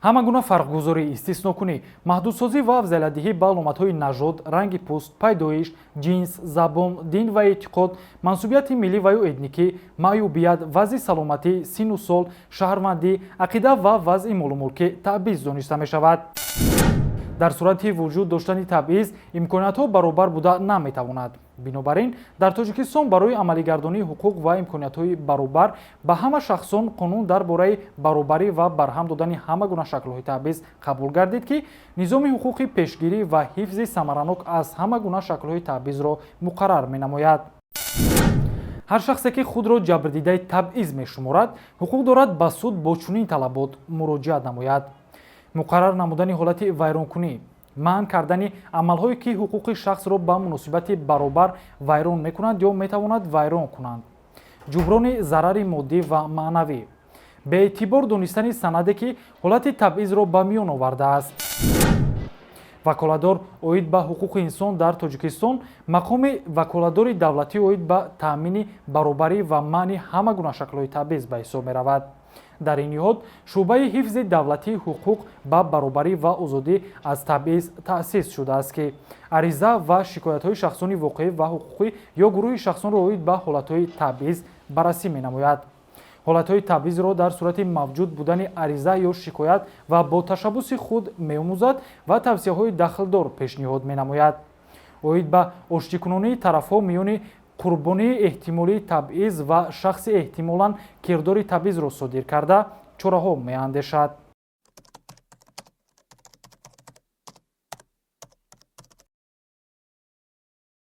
Ҳама гуна фарқгузорӣ, истиснокунӣ, маҳдудсозӣ ва афзалиятдиҳӣ ба аломатҳои нажод, ранги пӯст, пайдоиш, ҷинс, забон, дин ва эътиқод, мансубияти миллӣ ва ё этникӣ, маъюбият, вазъи саломатӣ, синну сол, шаҳрвандӣ, ақида ва вазъи молумулкӣ табъиз дониста мешавад. Дар сурати вуҷуд доштани табъиз имкониятҳо баробар буда наметавонад. Бинобар ин дар Тоҷикистон барои амалигардонии ҳуқуқ ва имкониятҳои баробар ба ҳама шахсон қонун дар бораи баробарӣ ва барҳам додани ҳама гуна шаклҳои табъиз қабул гардид, ки низоми ҳуқуқи пешгирӣ ва ҳифзи самаранок аз ҳама гуна шаклҳои табъизро муқаррар менамояд. Ҳар шахсе, ки худро ҷабрдидаи табъиз мешуморад, ҳуқуқ дорад ба суд бо чунин талабот муроҷиат намояд: муқаррар намудани ҳолати вайронкунӣ, манъ кардани амалҳое, ки ҳуқуқи шахсро ба муносибати баробар вайрон мекунанд ё метавонад вайрон кунанд, ҷуброни зарари моддӣ ва маънавӣ, беэътибор донистани санаде, ки ҳолати табъизро ба миён овардааст. Ваколатдор оид ба ҳуқуқи инсон дар Тоҷикистон мақоми ваколатдори давлатӣ оид ба таъмини баробарӣ ва манъи ҳама гуна шаклҳои табъиз ба ҳисоб меравад. Дар ин ниҳод шӯъбаи ҳифзи давлатии ҳуқуқ ба баробарӣ ва озодӣ аз табъиз таъсис шудааст, ки ариза ва шикоятҳои шахсони воқеӣ ва ҳуқуқӣ ё гурӯҳи шахсонро оид ба ҳолатҳои табъиз баррасӣ менамояд. Ҳолатҳои табъизро дар сурати мавҷуд будани ариза ё шикоят ва бо ташаббуси худ меомӯзад ва тавсияҳои дахлдор пешниҳод менамояд. Оид ба оштикунонии тарафҳо миёни қурбонии эҳтимолии табъиз ва шахси эҳтимолан кирдори табъизро содир карда чораҳо меандешад.